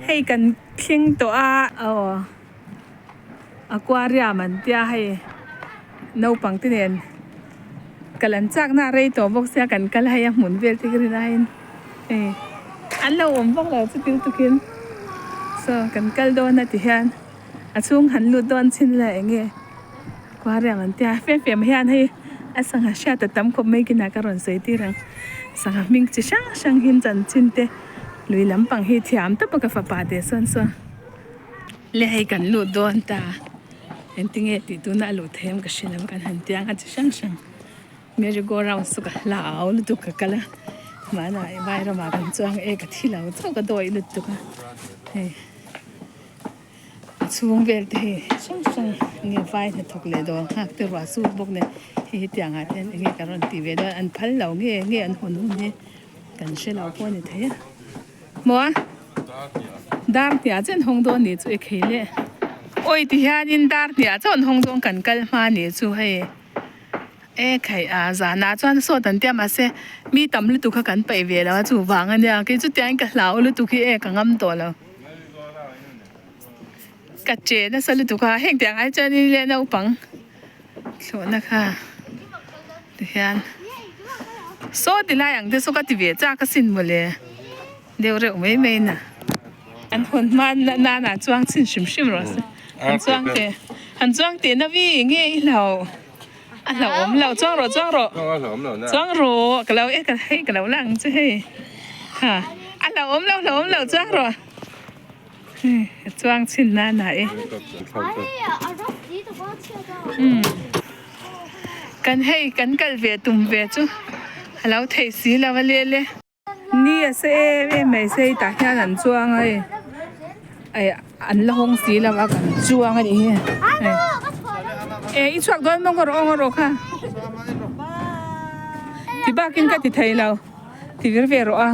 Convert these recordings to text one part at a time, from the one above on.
Hei kan thleng tawh a aw aquarium an tia hei naupang te nen kal an chak na a rei tawh bawk sia kan kal hei a hmun vel te ka rin aiin hei an lo awm vak lo chuti lutukin saw kan kal dawn a ti hian a chhung han lut dawn chin la eng nge aquarium an tia fem fem hian hei a sangha hriat a tam khawp mai kinah ka rawn sawi tir ang sangha hming chi hrang hrang hi chanchin te. Lui lampang hi thiam tawp a ka fapa teh sawn sawn le hei kan lut dawn ta engtinge tih tuna a luh theih em ka hre lo kan han tiang a chi hrang hrang merry go round chu ka hlau lutuk ka kal a mahna vai ramah kan chuang e ka thi lo chauh ka dawih lutuk a hei a chhung vel te hei hrang hrang enge vai hnathawk leh dawr nghak te ruah sur bawk nen hei hetiang ah te hian enge ka rawn tih ve dawn an phal lo nge nge an hawn hun hi. Kan hre lo pawh a ni thei a. Maw a? Dar hniah chen hawng dawn nih chu e khei le. Awi ti hianin dar hniah chuan hawng dawn kan kal hma nih chu hei e khaih a zanah chuan sawt an tia mahse mi tam lutuk kha kan paih ve lo a chuvang a nia kei chutiangin ka hlau lutuk hi e ka ngam tawh lo. Ka che nasa lutuk a heng tiang ai chuanin le naupang thlawhna kha. Tihian saw ti lai ang te saw ka ti ve chak asin mawle deuh reuh mai mai na an hawn hma nana chuang chhin hrim hrim rawh se han chuang teh han chuang teh na vi nge i hlau a hlauhawm lo chuang rawh chuang rawh chuang rawh ka lo e hei ka lo la ang che hei ha a hlauhawm lo hlauhawm lo chuang rawh. Chuang chhin na na e. Kan hei kan kal ve tum ve chu a lo thei si lo a le le. Ni a se em em mai se hei tah hian an chuang a hei ai an la hawng si lo a kan chuang a nih hi hei e i chhuak dawn maw ka rawh aw rawh kha ti bakin ka ti thei lo. Ti vir ve rawh a.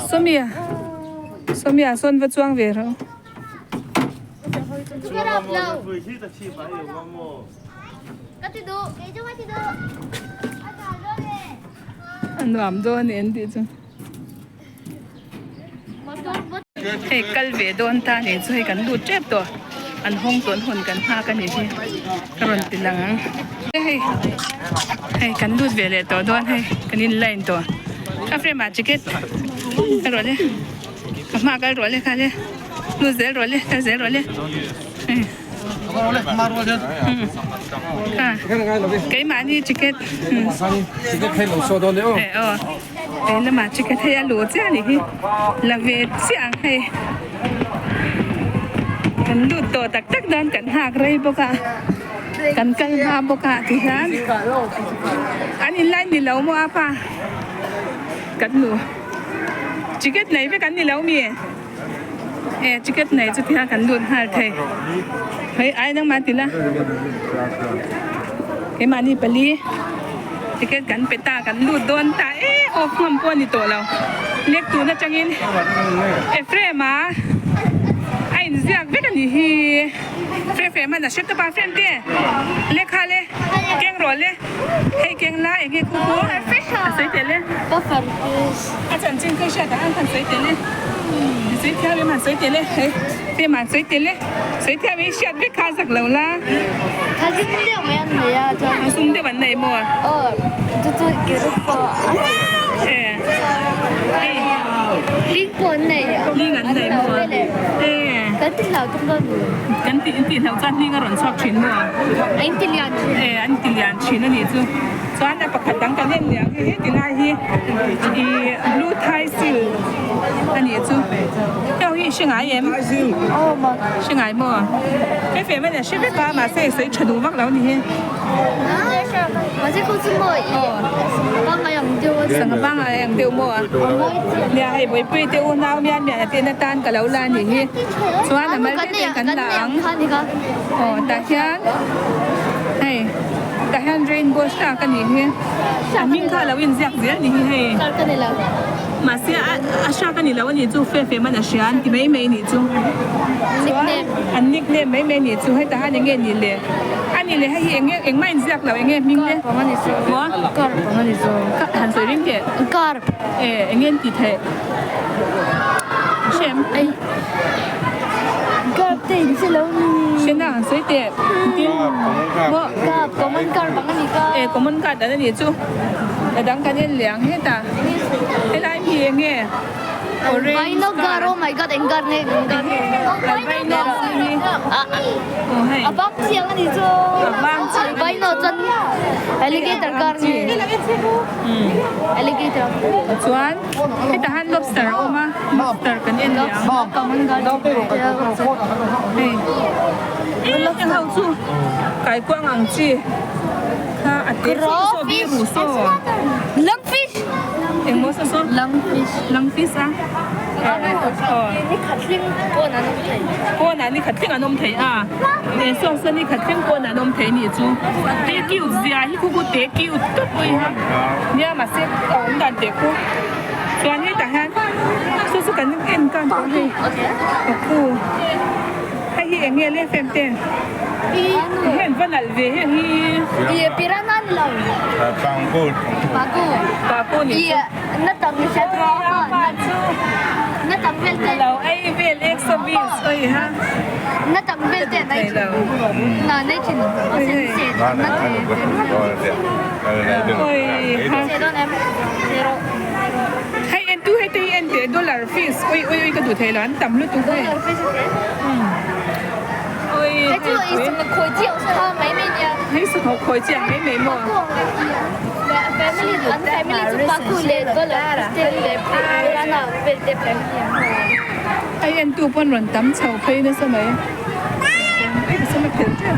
Sawmia Sawmia sawn va chuang ve rawh. A nuam dawn a ni an tih chu. Hei kal ve dawn ta nih chu hei kan lut tep tawh an hawng tawn hun kan nghak a nih hi ka rawn ti lang ang hei hei kan lut ve leh tawh dawn hei kan in line tawh a frame ah ticket ka rawh le ka hma kal rawh le kha le lut zel rawh le kal zel rawh le hei keimahni ticket aw. He lamah ticket hei a luh chiah a nih hi la ve chiah ang hei kan lut tawh tak tak dawn kan nghak rei bawk a kan kal hma bawk a ti hian an in line ni lo maw a pa kan luh ticket nei vek an ni lo mi e ticket nei chu tihian kan lut nghal thei hei ai nangmah ti la keimahni pali ticket kan pe ta kan lut dawn ta e off ngam pawh a ni tawh lo lek tun atangin Ephraim a a inziak vek a nih hi Ephraim a na hre tawp a Ephraim te lehkha le keng rawh le hei keng la eng nge khu khu a sawi tel e a chanchin ka hriat ang han sawi tel e sawi thiam em han sawi tel e hei Ephraim a sawi tel e sawi thiam i hriat vek kha a zak lo la a sum deuh an nei maw hling an nei maw kan tih tih hlauh chuan hling a rawn chhuak thin maw e an ti lian thin a nih chu chuan a pakhat dang kan en leh ang hei heti lai hi ih blue thai sil a nih chu heng hi i hre ngai em hre ngai maw hei feh mai a hre vek a mahse i sawi tha duh vak lo a ni hi sangha pangngai ang deuh maw nia hei buaipui te unau mian mian a tihna tan ka lo la a nih hi chuan a mal te te kan la ang aw tah hian hei tah hian rainbow shark a nih hi a hming kha a lo inziak zel a nih hi hei mahse a shark a ni lo a nih chu fe fe man a hria an ti mai mai a nih chu chuan an nickname mai mai a nih chu hetah hian eng nge nih le. Ani leh hei hi eng nge engmah inziak lo eng nge hming le? Carp ang a ni zawk. Maw? Carp ang a ni zawk. Ka han sawi ring teh. Carp. E eng nge an tih theih? Hrem. Ai Carp te in che lo ni. Hrena han sawi teh. Tin. Maw? Carp common carp ang a ni ka. E common carp dan a nih chu. A dang kan en leh ang hetah. Helai hi eng nge? Albino gar oh my god eng gar nge eng gar nge Albino oh hei a bang chiang ani chu albino chuan alligator gar nge alligator chuan hetah hian lobster a awm a lobster kan en leh ang hei eng ho chu kaikuang ang chi kha a te saw saw biru saw lungfish Engmaw saw saw? Lungfish. Lungfish a. Aw. Ni khat hling pawn an awm thei. Pawn ah ni khat hling an awm thei a. Eng saw saw ni khat hling pawn an awm thei nih chu. Te cute zia hi khu khu te cute tawp pawh hi ha. Nia mahse a awm dan teh khu. Chuan hetah hian saw saw kan en kan tawh hei. Paku. Hei hi eng nge le fem te? Heng va nalh ve heng hi. Ih piranha ni lo. Pangku. Paku. Paku ni chu. Ih na tam hriat ruang a pa chu. Na tam vel te. Lo ei vel exobis oi ha. Na tam vel te nai thin. Na nei thin. A sen se na te. Oi ha. Se dawn em. Se rawh. Hei en tu hei te hi en teh dollar fish oi oi oi ka duh thei lo an tam lutuk hei. Dollar fish a te. Oi Hei chu i sangha khawi chiang kha mai mai nia. Hei sangha khawi chiang mai mai maw. Family an family chu paku leh dollar fish te leh piranha vel te family an ho. Hei en tu pawn rawn tam chho phei nasa mai. Ei ka sawm a phelh tep.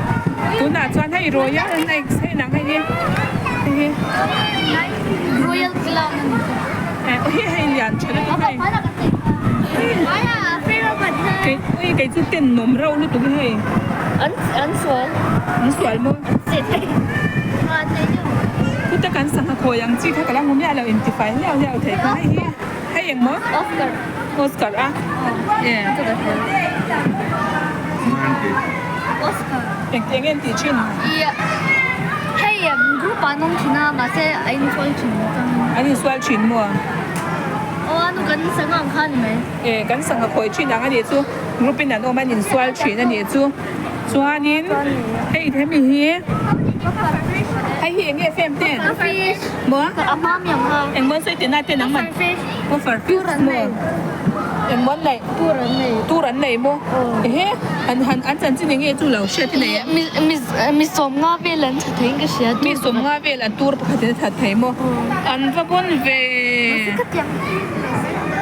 Tunah chuan hei royal snakes hei nang hei hi hei hi. Royal clown a ni chu. Hei hei lian tha lutuk hei. Kei ui kei chu ten nawm reuh lutuk hi hei. An an sual. An sual maw? An chet hei. Chuta kan sangha khawi ang chi kha ka la hmu miah lo intifai hliau hliau thei kha hei hi hei eng maw? Oscar. Oscar a e. Oscar. Eng eng nge an tih thin? Ia hei group ah an awm thin a mahse a insual thin chang. An insual thin maw? Aw a nu kan sangha ang kha a ni mai. E kan sangha khawi thin ang a nih chu group in an awm a an insual thin a nih chu chuanin hei hemi hi hei hi eng nge fem te maw engmaw sawi teh na te nangman puffer fish maw engmaw an neih tur an nei maw ehe an han an chanchin eng nge chu lo hriat i nei em Mi sawmnga vel an that theiin ka hria mi sawmnga vel an tur pakhat in a that thei maw an va bawn ve.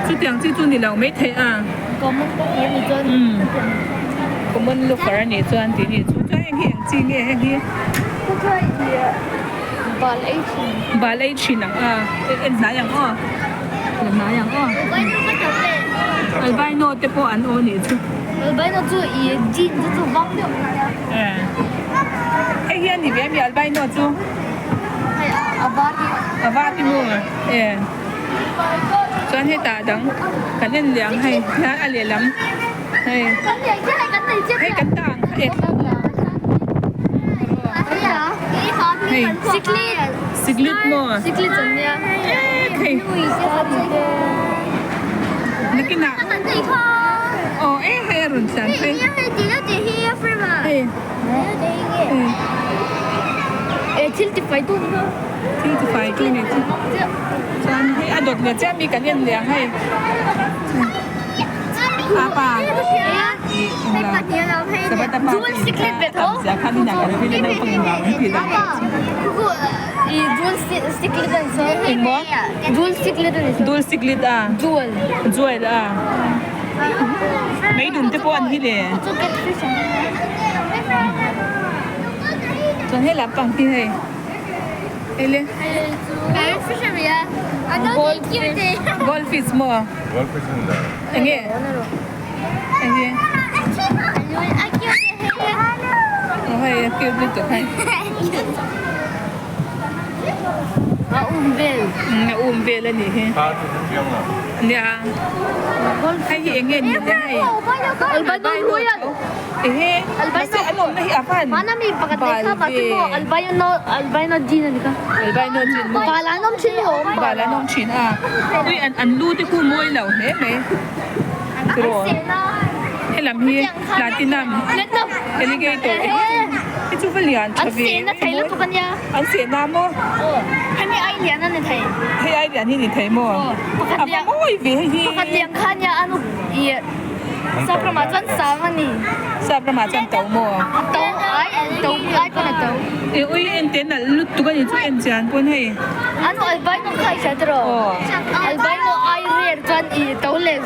Chutiang chi chu ni lo maithei a. Common looker a nih chuan Common looker a nih chuan tih nih chu. Chuan heng hi eng chi nge heng hi? Bal ei thin. Bal ei thin ang a. En hnai ang aw. La hnai ang aw. Albino ka tam e. Albino te pawh an aw nih chu. Albino chu i jean te chu vang deuh mai a. Hei hi a ni ve ami albino chu? Hei a var hi. A var hi maw? E. Chuan hetah dang kan en leh ang hei hian a lehlam hei hei kan ta ang kha e hei siklit maw hei nakinah aw e hei a rawn tlan phei hei Thil ti fai tu ni chu chuan hei a dawt leh chiah mi kan en leh ang hei apa ih englo sabata pa te in kha a tam zia khan inah kan phei leh naupang in vang an tih dan engmaw dul siklit a jewel a meidum te pawh an hi le chuan hei lampang hi hei. Ele. Gold fish maw? Enge? Enge? Aw hei a cute lutuk hei. A um vel. A um vel a nih hi. Nia. Hei hi enge ni le hei? Albino royal. Ehe mahse an awmna hi a van bal ve. Albino gene maw? Bal an awm thin a. Ui an lu te khu mawi lo hle mai. Tiraw helam hi platinum alligator hi chu va lian tha ve an sehna maw hei ai lian hi ni thei maw a va mawi ve hei hi sap ramah chuan to maw e ui en te nalh lutuk a ni chu en chian pawn hei. Albino ai to maw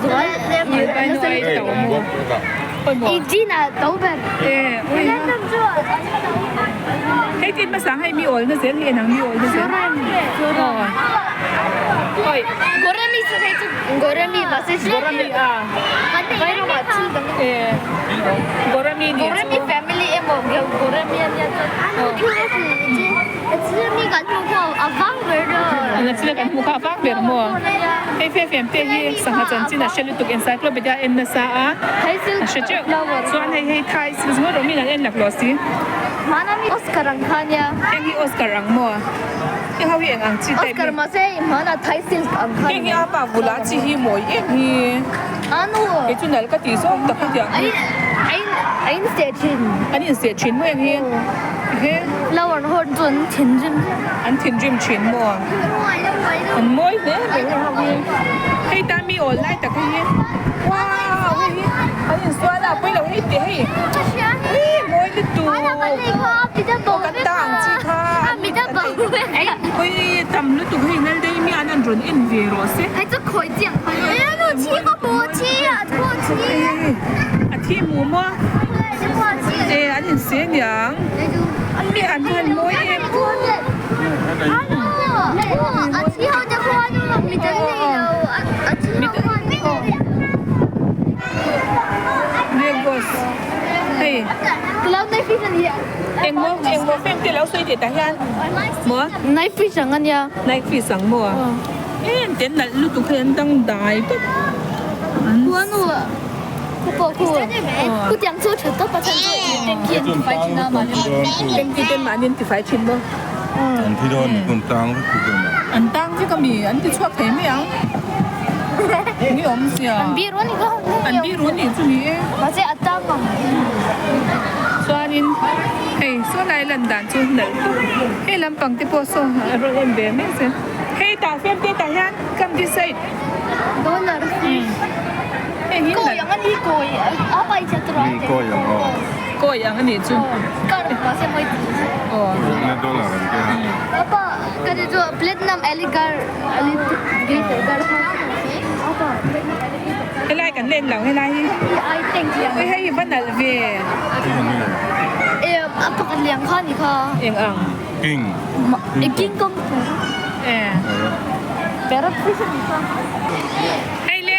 awi maw e ui hei tin hmasa hei mi awl na zel hi en ang mi awl na zel aw awi gorami a e gorami ni chu kan hmuh kha a vang ber maw hei fe fem te hi sangha chanchin a hre lutuk encyclopedia a en nasa a a hre teuh chuan hei hei thai sil zingawt rawh min an en laklawh si heng hi Oscar ang maw heng ho hi eng ang chi type heng hi a pa bula chi hi mawi em hi kei chu nal ka tih zawng tak hetiang hi an inseh thin maw heng hi. Flower horn chu an thinrim an thinrim thin maw an mawi hle mai hei ho hi hei ta mi awl lai tak hei hi wow hei hi an insual a pawi lo hei teh hei ui mawi lutuk aw kan ta ang chi kha ui tam lutuk hei nal dei mi an an rawn en ve rawh se a thi hmu maw e an inse niang. Mi an han mawi em Lagos hei engmaw engmaw fem te lo sawi teh tah hian maw knife fish ang ania knife fish ang maw em te nalh lutuk hei an dangdai tawp an Tanky ten mahni an tifai thin maw? An thi dawn ni hun tang vek chu dawn a. An tang vek a mi an ti chhuak thei mai ang. Ni awm sia. An biru a ni ka. An biru a nih chu ni e. Mahse a tang ang. Chuanin hei saw lai lan dan chu nalh tawp. Hei lampang te pawh saw a rawn en ve mai se. Hei tah fiam te tah hian come this side. Dollar fish. Kawi ang a ni kawi a pai chhe tur a te. Kawi ang aw. Kawi ang a nih chu. Kar mahse mawi ti. Aw. Na dollar an tia. Apa ka ti chu platinum alligator alligator gar kha. Apa platinum alligator. Helai kan len lo helai hi. Ai teng thiam. Ui hei va nalh ve. E a pakhat liang kha ni kha. Eng ang. King. E king kong. E. Parrot fish a ni kha. Hei le,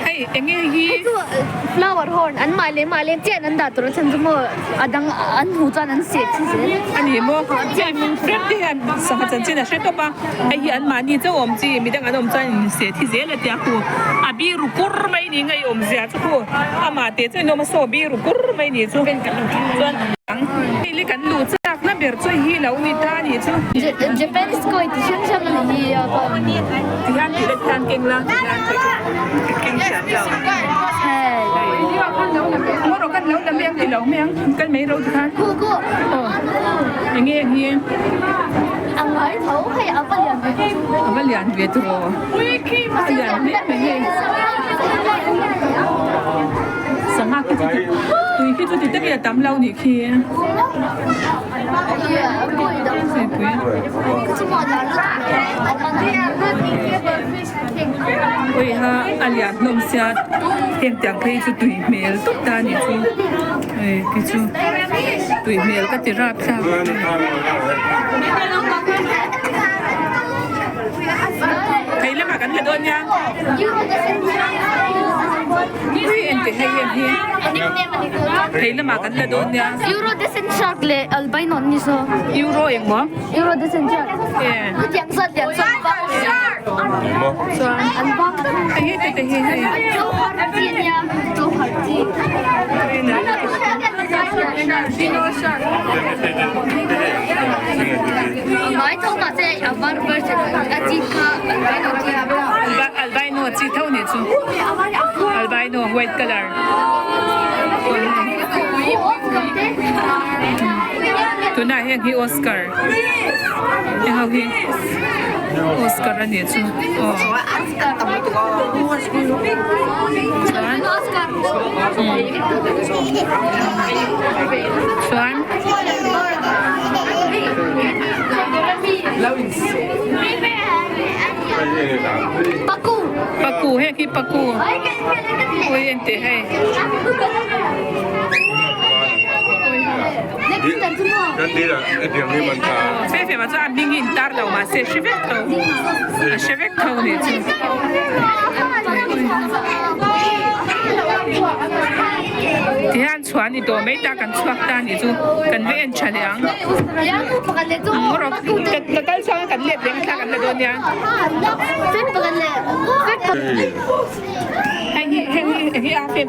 hei eng nge hi? Hei chu flower horn an mah leh mah leh chiah in an dah tur a chhan chu maw a dang an hmuh chuan an seh chi zel. A ni maw? Hei friend te hian sangha chanchin a hre tawp a, hei hi an mahni chauh awm chi midang an awm chuan in seh thi zel a tia khu a biru kur mai ni ngei awm zia chu khu amah teh chuan in awm a saw biru kur mai ni chu chuan hei le kan luh chak na ber chu hi lo ni ta a nih chu. Japanese koi ti hrang hrang a ni hi a. Ti hian tih leh hian keng la ti hian tih chu keng hriat lo. Maw rawh kan lo la mai ang ti lo mai ang kal mai ro ti khan. Aw eng nge hi. A ngai tho hei a va lian ve chu. A va lian ve chu aw. A lian hle mai hei. Sangha khi chu ti tui khi chu ti takin a tam lo nih khi. Ui ha a lian hlawm sia heng tiang phei chu tui hmel tawp ta a nih chu hei khi chu tui hmel ka ti rap thlak thei lamah kan la dawn nia ui engti hei em hi thei lamah kan la dawn nia. Shark leh albino an ni saw. Euro eng maw? Euro descent shark. E. Khutiang zat lian saw an vang shark. Chuan an vang tak. Hei hi te te hi hei. Johar chi ania. Johar chi. Albino chi tho nih chu albino white colour tunah heng hi oscar heng ho hi oscar a nih chu aw chuan Paku heng hi paku ui en teh hei fe fe mah chuan a hming hi in tar lo mahse a hre vek tho a hre vek tho a nih chu. Tihian chhuah a ni tawh mai ta kan chhuak ta a nih chu kan va en tha leh ang ka kal chhuak a kan let leh thla kan la dawn nia hei hi hei hi eng hi a fem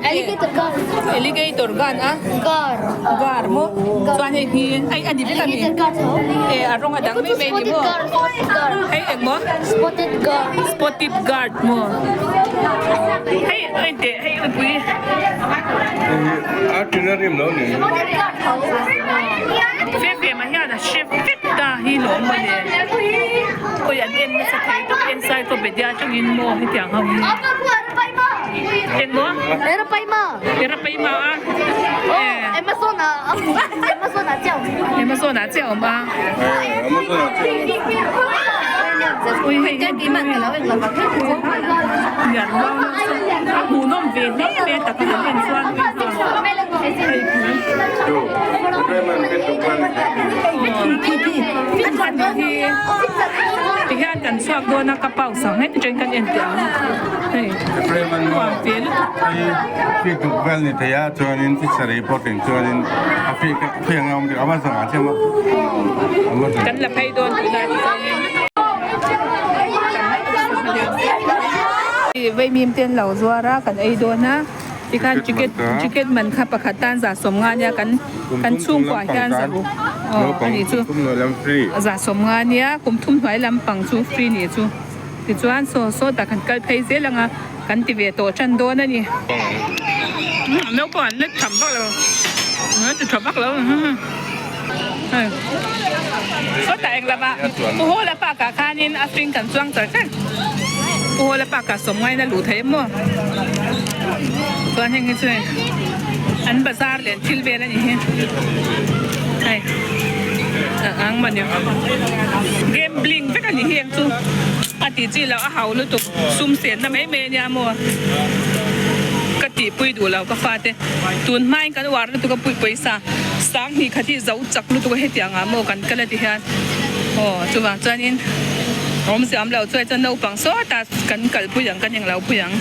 alligator gun a gar maw chuan hei hi hei a ni vek a ni e a rawng a dang mai mai a ni maw hei eng maw spotted guard maw hei enteh hei mipui fem fem ah hian a hre vek ta hi lawm mawle awi an en nasa thei tawp encyclopedia atangin maw hetiang ho hi eng maw erapaima a amazon ah chiah a awm a ui hei a hmuhnawm ve hle mai a taka han en chuan tihian kan chhuak dawn a ka pause ang heti tangin kan en teh ang hei nuam ve lutuk. Kan la phei dawn tunah chuanin Vaimim te an lo zuar a kan ei dawn a tikhan ticket ticket man kha pakhat tan za sawm nga nia kan kan chhungkuah hian za ruk aw a nih chu za sawm nga nia kum thum hnuai lampang chu free nih chu tichuan saw sawtah kan kal phei zel ang a kan ti ve tawh tan dawn a ni naupang an la tham vak lo an ti tha vak lo hei sawtah eng lamah Pu Hawla park ah khanin a hring kan chuang char char Pu Hawla park ah sawm ngaina luh thei em maw chuan heng hi chu hei an bazar leh an thil vel a nih hi hei a ang mawni gambling vek a nih hi eng chu a tih chi loh a hau lutuk. Sum senna mai mai a nia maw? Ka tihpui duh lo ka fate. Tun hmain kan uar lutuk a pui pawisa sang hnih khat hi zo chak lutuk a hetiang ah maw kan kal a ti hian aw chuvang chuanin awmzia awm lo chuai chuan naupang sawtah kan kalpui ang kan englo pui ang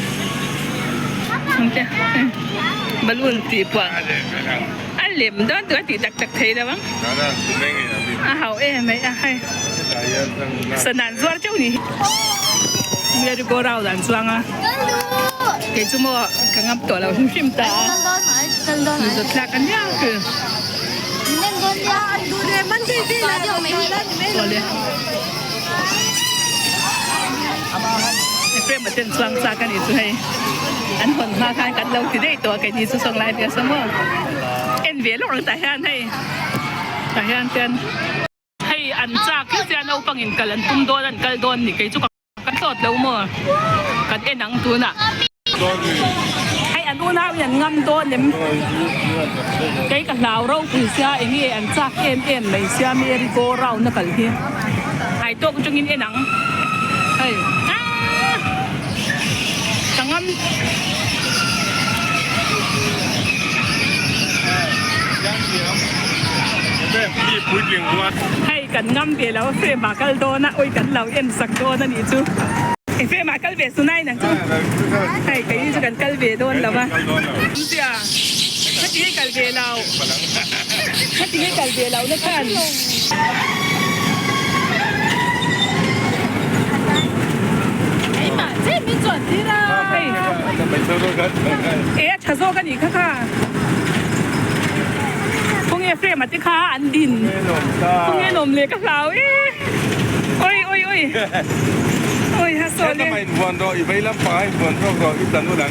balloon tih puah a lem dawn tur a tih tak tak thei lo ang a hauh em mai a hei sana an zuar teuh ni. Merry go round an chuang a kei chu maw ka ngam tawh lo hrim hrim ta a zut thlak a nia chu awle Ephraim a ten chuang chak a nih chu hei an hawn hma khan kan lo ti daih tawh a kei ni chu sawng lai vel saw maw en ve lawk ang tah hian hei tah hian ten. Hei an chak hi sia naupang in kal an tum dawn an kal dawn ni kei chu ka tlawt lo maw kan en ang tunah. Hei an unau in an ngam dawn em kei ka hlau ropui sia enge an chak em em mai sia merry go round a kal hi hai tawk atangin en ang hei aaa ka ngam. Hei kan ngam ve lo a frame ah kal dawn a awi kan lo en sak dawn a nih chu e frame ah kal ve sunai nang chu hei kei hi chu kan kal ve dawn lo a awmzia heti hi kal ve lo heti hi kal ve lo na khan. Hei e a tha zawk a nih kha kha. nge frame ah te kha an din khawnge an awm le ka hlau e oi oi oi oi ha saw le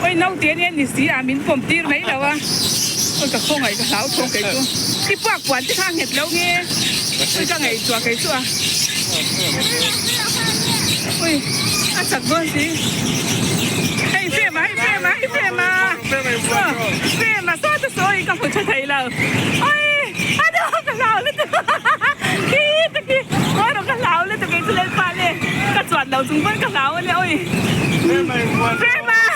oi naute ania ni si a min pawm tir mai lo a oi ka khawngaih ka hlau thawng kei chu i puak puan te kha a nghet lo nge oi ka ngaihtuah kei chu a oi a chak dawn si hei frame ah hei frame ah hei frame ah frame ah saw te saw i ka hmu tha thei lo oi a duh ka hlau lutuk khi te khi ngawi rawh ka hlau lutuk kei chu lalpa le ka chuan lo chung pawn ka hlau ania oi frame ah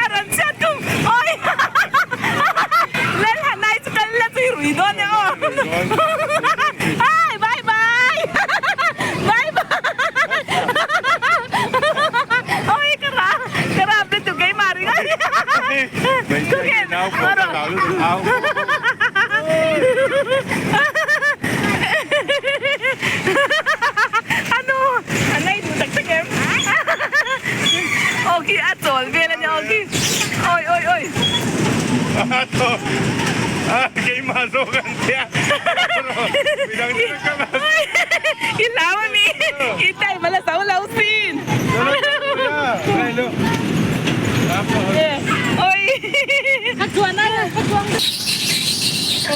a rawn chhiat kum oi Lalhanai chu kal la chu i rui dawn e aw ai bye bye bye bye oi ka ra ka rap lutuk keimah ringawt Anu a nei duh tak tak em aw khi a chawl vel ania aw khi awi awi awi Keimah zawk an tia I hlau ami i time a la zo lo sin Oi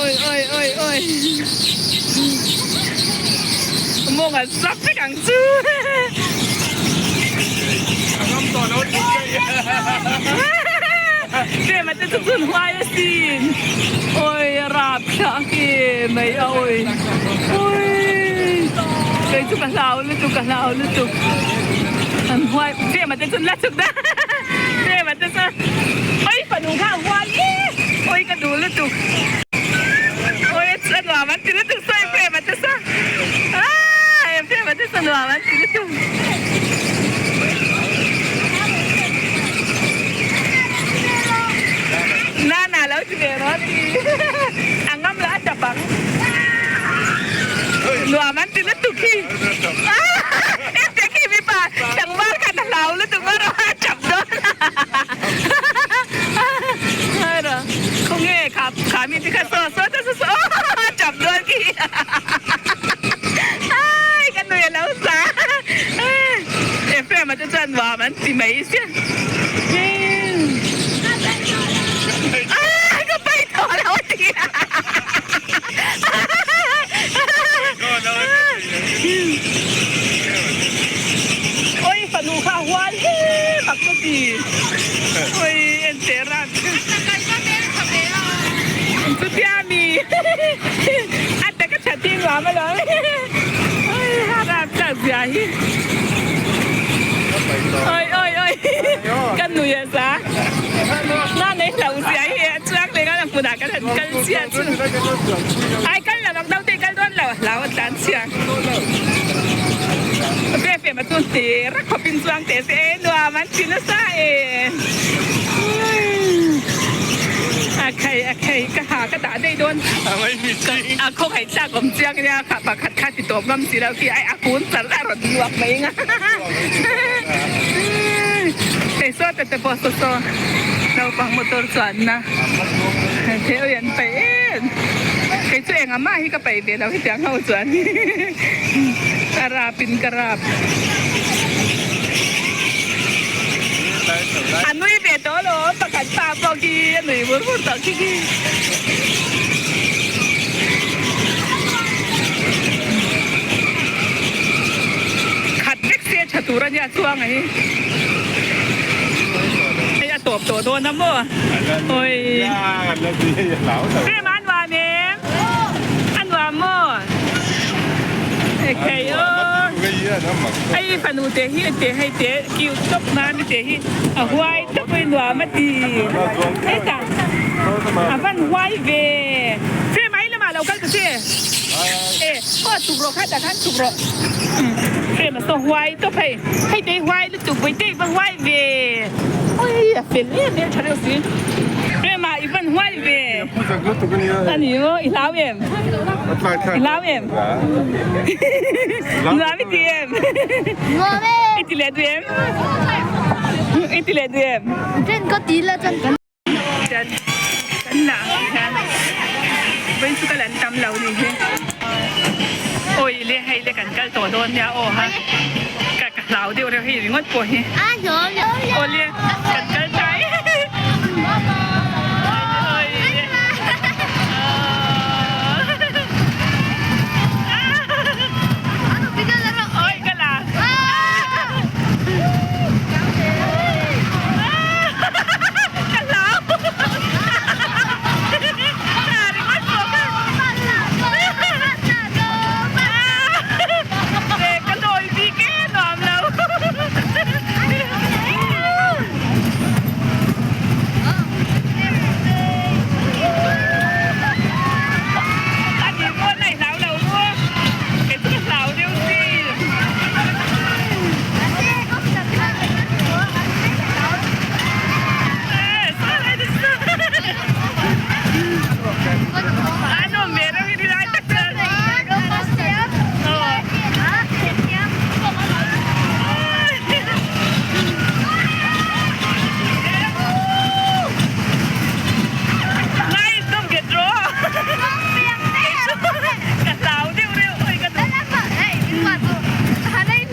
Oi oi oi oi Mawng an zap vek ang chu. Tlem a te chu chun huai asin. Oi a rap thla ke mai a oi. Oi kei chu ka hlau lutuk ka hlau lutuk. An huai tlem a te chun la chuk da. Tlem a te chu oi fanu kha a huai e. Oi ka duh lutuk. Oi a nuam an ti lutuk sawi frame a te sa. Aaa frame a te sa nuam an ti lutuk. Nana lo ti ve rawh a ti. A ngam lo a tap ang. Nuam an ti lutuk hi. Ente khi mipa tlangval khan a hlau lutuk a rawh a tap dawn. Khawnge kha kha mi te kha saw saw ta saw saw aw tap dawn khi ai ka nui a lo sa Ephraim-a te chuan nuam an ti mai sia ai ka pai tawh lo a ti Oi fanu kha a huai em a ka ti oi ente ran Chutia mi a ta ka that hi nuam alawm oi ha ran chak zia hi oi oi oi ka nui a za na nei hlo zia hi a chuang leh nghal a hmunah kan han kal chiah chu ai kal lo ang deuh te kal dawn lo hlau a tlan chhiang ve fe ma chu te rak khawp in chuang teh se e nuam an ti nasa e. A khai a khai ka ha ka dah daih dawn a khawngaih tlak awm chiang nia kha pakhat kha ti tawp ngam si lo khi ai a kun char a rawn luak mai nga hei saw te te pawh saw saw naupang motor chuan na hei oi an paih em kei chu engah mah hi ka paih ve lo hetiang ho chuan ka rap in ka rap. A nui ve tawh alawm pakhat pa pawh khi a nui vur vur tawh khi khi. Khat vek se tha tur a nia chuang a hi. Hei a tawp tawh dawn a maw. Oi. Prem a nuam em? A nuam maw? Ekhei aw. Hei fanu te hi te hei te cute tawp nan te hi a huai tawp a nuam a ti hetah a van huai ve frame ai lamah lo kal ta che e aw chuk rawh kha tah khan chuk rawh frame a saw huai tawp hei hei te hi huai lutuk vawi te i va huai ve ui a fel em em tha reuh si frame ah i van huai ve a ni maw i hlau em i hlau em. Nuam i ti em? Nuam e! I ti leh duh em? I ti leh duh em? Chen ka ti la chuan kan Chuan kan la ang ti hian vawiin chu kal an tam lo ni hi awi le hei le kan kal tawh dawn nia aw ha ka ka hlau deuh reuh hei ringawt pawh hi aw le kan kal ta e awi le awi ka la. Ka hlau. Tha ringawt bawk a. Ve ka dawi bik e nuam lo. A ni maw na i hlau lo maw? Kei chu ka hlau deuh si.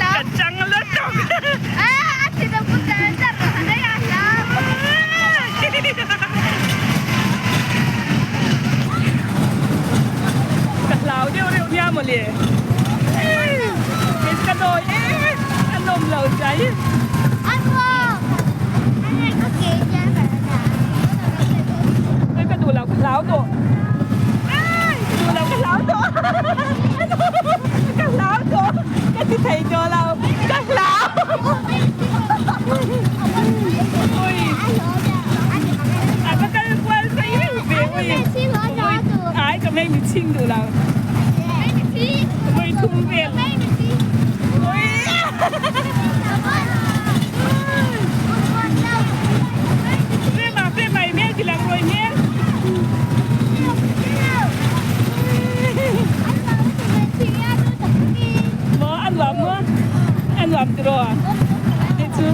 Ka chang lutuk. Ka hlau deuh reuh nia mawle. Kei ka dawi e a nawm lo chai. Ka duh lo ka hlau tawh. Ka duh lo ka hlau tawh. Ka hlau tawh. Ka ti thei tawh lo. Ka hlau. Ui. A ka kal kual rei reuh ve ui. Ai ka mei mi chhing duh lo. Ui thum vel. Ui. Prema prema i hmel ti lang rawih hmel. Maw a nuam maw? A nuam tiraw? Hei chu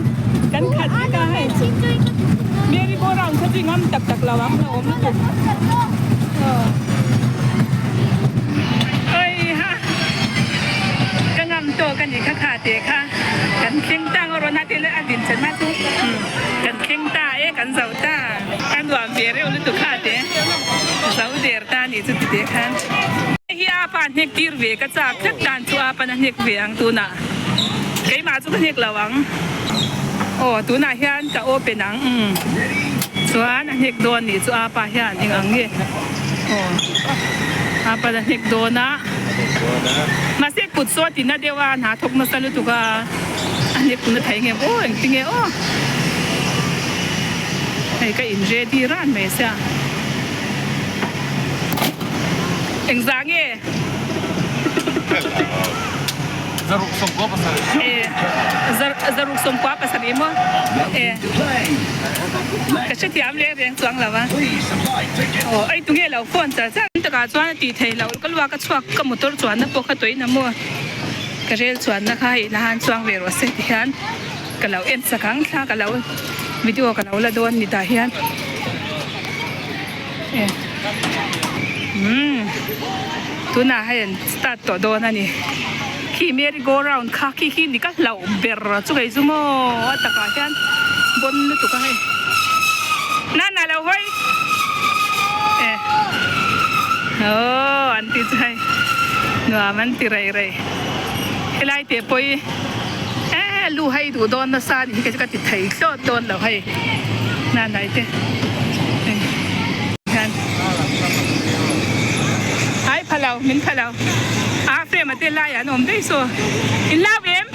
kan khat vek a hei. Merry go round kha chu i ngam tak tak lo ang a awm lutuk. Oi ha ka ngam tawk a ni kha kha te kha kan thleng ta ang a rawn ha te leh a din chen ma chu kan thleng ta e kan zo ta a nuam ve reuh lutuk kha te zo der ta a nih chu ti te khan. Hei hi a pa hnek tir ve ka chak tlat tan chu a pan a hnek ve ang tunah keimah chu ka hnek lo ang aw tunah hian ka open ang umm chuan a hnek dawn nih chu a pa hian eng ang nge aw a pan a hnek dawn a mahse kut saw ti na deuh a hna thawk nasa lutuk a a hnek na thei nge aw engtinge aw hei ka in ready ran mai sia. Engzah nge? Zaruk sawmkua pasarih. E, zaruk sawmkua pasarih maw? E, ka hrethiam reng reng chuang lo a. Aw, ei tunge lo phone char char. Takah chuan a tih theih loh, ka luak a chhuak, ka motor chuanna pawh kha tawih na maw? Ka rel chuanna kha hei nahan chuang ve rawh se ti hian ka lo en chak ang thla ka lo video ka lo la dawn ni tah hian. Umm tunah hei an start tawh dawn a ni khi merry go round kha khi khi ni ka hlauh ber chu kei chu maw a takah hian bawn lutuk a hei nana lo hawi e aww an ti chu hei nuam an ti rei rei helai te pawh hi e lu hei duh dawn nasa a ni hi kei chu ka ti thei hlawt dawn lo hei nana te. Ai pha lo min pha lo a frame a te lai ah an awm daih saw in lau em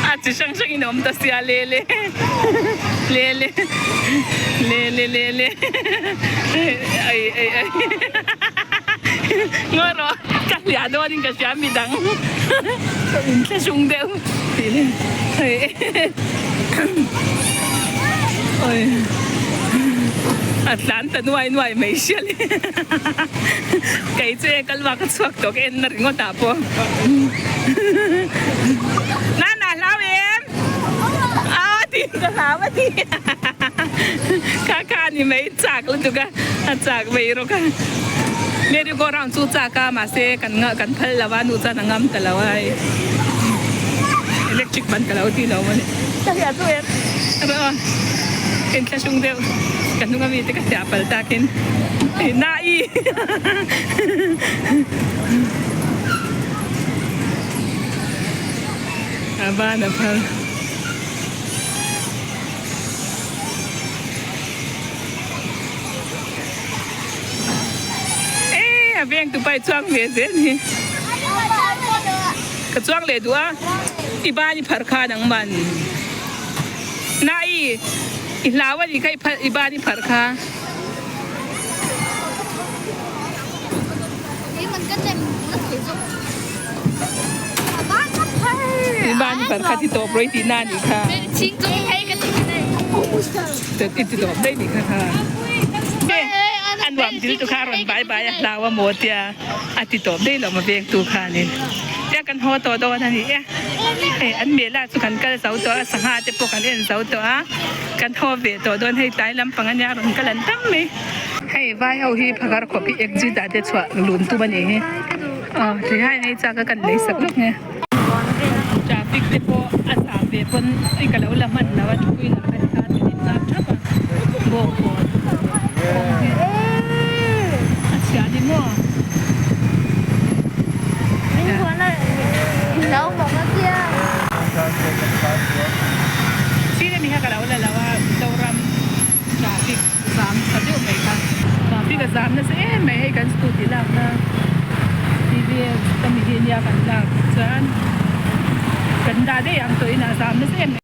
a chi hrang hrang in a awm ta sia le le le le le le le le. Ai ai ai Ngawi rawh ka hliah dawn in ka hria midang ka in thlahrung deuh tih hi hei oi. A tlan ta nuai nuai mai sia le kei chu e kalwa ka chhuak tawh ka en na ringawt ah pawh nana hlau em a ti ka hlau a ti kha kha ni mai chak lutuk a a chak mai rawk a merry go round chu chak a mahse kan ngah kan phal lo a nu chuan a ngam ta lo a hei electric ban ka lo ti lo maw ni ka hria chu em. Inthlahrung deuh ka hnung ami te ka hria pal takin na-i a ban a phal. E a veng tu pai chuang ve zel ni ka chuang leh duh a i ban i phar khan ang man. Na i i hlau a nih kha i phalh i ban i pharh kha. I ban i pharh kha ti tawp rawh i tih na nih kha. I ti tawp daih nih kha kha. A nuam dil tu kha a rawn bai bai a hlau a maw tia a ti tawp daih lo maw vengtu khanin. Tia kan haw tawh dawn a ni e. Hei an mela chu kan kal zo tawh a sangha te pawh kan en zo tawh a kan haw ve tawh dawn hei tlai lampang ania rawn kal an tam mai. Hei vai ho hi phakar khawp hi exit ah te chhuah lun tum a nih hi aw thei hai nei chak a kan lei sak lawk nge. Traffic te pawh a zam ve pawn hei ka lo la hman lo a two wheeler te kha an in nghak thap a bawngkawn kawng hi a chhia ni maw. Sir ami kha ka lo la lo a Mizoram traffic zam tha deuh mai kha. Traffic a zam nasa em mai hei kan scooty lakna TVS ka mi hi nia kan lak chuan kan dah daih ang tawh inah zam nasa em mai.